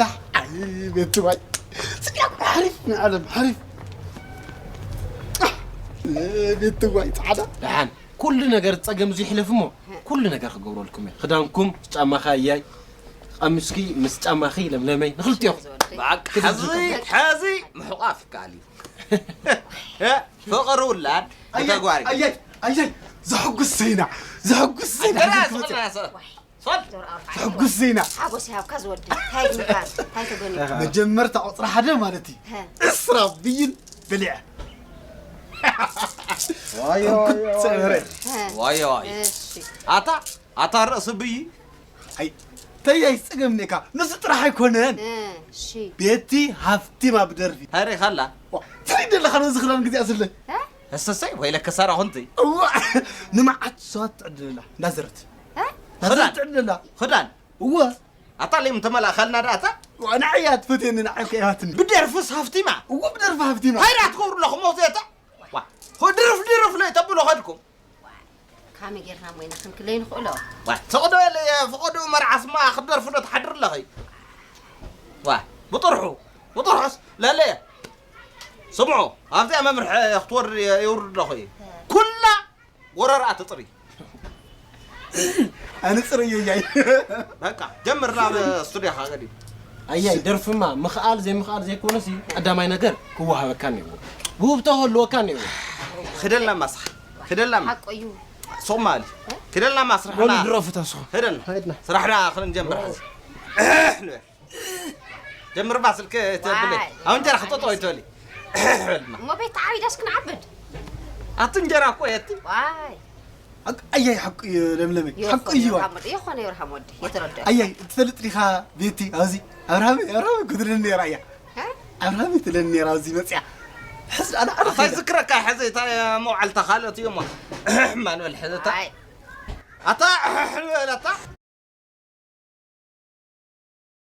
ታሕ፣ ኣይ፣ ቤትዋይ። ስቅያኩም ሓሪፍ ንዓለም ሓሪፍ። ኣህ፣ ቤትዋይ ጻዕዳ። ደሓን፣ ኩሉ ነገር ጸገም እዚ ይሕለፍ እሞ፣ ኩሉ ነገር ክገብረልኩም እየ። ክዳንኩም፣ ጫማኻ እያይ፣ ቀሚስኪ ምስ ጫማኺ ለምለመይ፣ ንኽልቲኦም። ብሓቂ፣ ሕዚ፣ ሕዚ ምሕቋፍ ይከኣል እዩ። እ፣ ፍቕሪ ውላድ ኣያይ፣ ብተግባር እዩ። ኣያይ፣ ኣያይ፣ ዘሕጉስ ዜና፣ ዘሕጉስ ዜና፣ ኣደራ፣ ዘሕጉስ ዜና። ስቕና፣ ስ-፣ ሶል። ዘሕጉስ ዜና። ሓጎስ ይሃብካ ዝወዲ። እንታይ ግንካ? እንታይ ተገኒካ? መጀመርታ ቁፅሪ ሓደ ማለት እዩ። ሀ። ዕስራ ብይን በሊዐ። ዋዮ፣ ዋዮ፣ ዋዮ። ሰበረ። ሀ። ዋዮ፣ ዋዮ። እሺ። ኣታ፣ ኣታ ርእሲ ብይ። ኣይ፣ ተያይ ጸገም ኔካ። ንሱ ጥራሕ ኣይኮነን። እ፣ እሺ። ቤቲ ሃፍቲማ ብደርፊ። ሃይሬ ካላ። ዋ፣ ትሪድ ኣለኻ ነዚ ክዳን ግዜ ኣስለ። እ? እሰሰይ፣ ወይለከ ሰራ ኹንቲ። እዋ፣ ንመዓት ሰባት ትዕድለላ። እንዳዘረት። እ? እንዳዘረት ክዳን። ትዕድለላ። ክዳን። እዋ። ኣታ ለይም ተመላእኸልና ዳ ኣታ? ዋ፣ ንዓይ እያ ትፈትየኒ፣ ንዓይ እኮ እያ ትፈትኒ። ብደርፍስ ሃፍቲማ? እዋ፣ ብደርፊ ሃፍቲማ። ሃይራ ትገብሩ ኣለኹም፣ ሞት እታ? ዋ፣ ሆ፣ ድርፍ፣ ድርፍ ለይ ተብሎ ኸድኩም። ካመይ ጌርና እሞ ኢና ክንክለይ ንኽእሎ? ዋ፣ ተቕዶ የለ፣ ፈቐዶ መርዓስማ ክትደርፉ ዶ ትሓድሩ ኣለኺ? ዋ፣ ብጥርሑ፣ ብጥርሑስ ለለ። ስምዑ፣ ኣብዚኣ መምርሒ ክትወርድ የውርድ ኣለኹ እዩ። ኩላ ጎረርኣ ትፅሪ። ኣነ ፅርዮ እያይ። በቃ፣ ጀምር ናብ ስቱዲዮኻ ገዲም። ኣያይ፣ ደርፍማ ምኽኣል ዘይምኽኣል ዘይኮነሲ፣ ቀዳማይ ነገር ክወሃበካ እኒዎ። ውህብቶ ክህልወካ እኒዎ። ክደልና ማስኻ፣ ክደልና ማ-፣ ሓቁ እዩ። ሶማሊ፣ ክደልና ማስርሕና። ወሉ ድረፉ ተስኹ። ክደልና። ሃይድና። ስራሕና ክንጀምር ሓዚ። ንበል። ጀምር ባ ስልክ ተብለ። ዋይ። ኣብ እንጀራ ክጠጦ ይትበሊ። በል ማ። እሞ ቤት ዓቢዳስ ክንዓብድ። ኣቲ እንጀራ እኮ የቲ። ዋይ። ሓቅ-፣ ኣያይ ሓቁ እዩ ለምለመይ። ይኾነ ሓቁ እዩ። ይርሃም ወዲ፣ ይኾነ ይርሃም ወዲ፣ ይትረድኦ። ኣያይ ትፈልጥ ዲኻ ቤቲ ኣብዚ ኣብርሃም፣ ኣብርሃም ክትብለኒ ነይራ እያ። እ? ኣብርሃም ትብለኒ ነይራ ኣብዚ መጽያ። ሕዚ ኣነ ኣነ እንታይ ከይደ። ዝክረካ ሕዚ እታ መውዓልታ ካልኦት እዮም። ማን በል ሕዚ እታ። ኣይ። ኣታ በል ኣታ።